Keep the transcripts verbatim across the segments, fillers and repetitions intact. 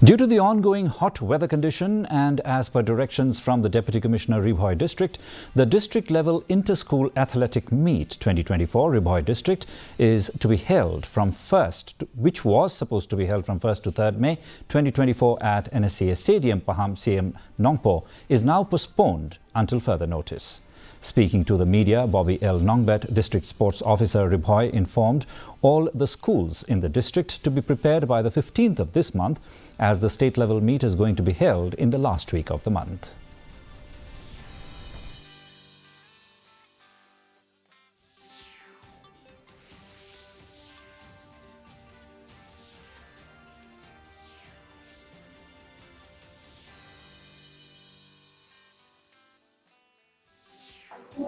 Due to the ongoing hot weather condition and as per directions from the Deputy Commissioner Ri Bhoi District, the district level inter-school athletic meet twenty twenty-four Ri Bhoi District is to be held from first, which was supposed to be held from first to third May twenty twenty-four at N S C S Stadium, Pahamsyiem, Nongpoh, is now postponed until further notice. Speaking to the media, Bobby L Nongbet, District Sports Officer Ri Bhoi, informed all the schools in the district to be prepared by the fifteenth of this month, as the state level meet is going to be held in the last week of the month.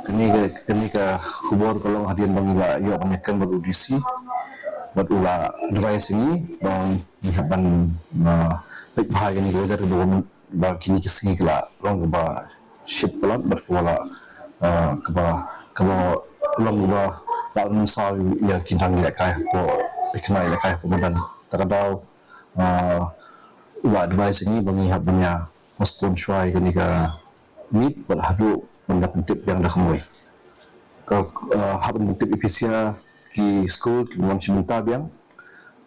Kane ka, kane ka khubor ka long hadien ba ngi la ïoh ban ïakren bad u D C bad u la advise ïa ngi ba ngi hap ban, uh, peit bha ïa kane ka weather ba, ba kine ki sngi ka la long kaba shit palat bad kaba la, uh, kaba, kaba long kaba la ym saw ïa ki nongïalehkai hapoh, ki nongïalehkai hapoh madan. Te ka daw, uh, u la advise ïa ngi ba ngi hap ban ïa postpone shuwa ïa kane ka meet bad haduh ban da pyntip biang da kawei. Ka, uh, hap ban pyntip ïa phi sha ki skul kiba wan shim bynta biang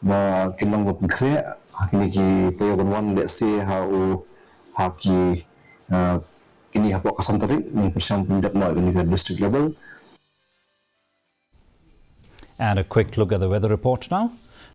ba kin long ba pynkhreh ha kine ki taïew ban wan, lehse ha u, ha ki, uh, kine hapoh ka san tarik ngin pyrshang pyndep noh ïa kane ka district level. And a quick look at the weather report now.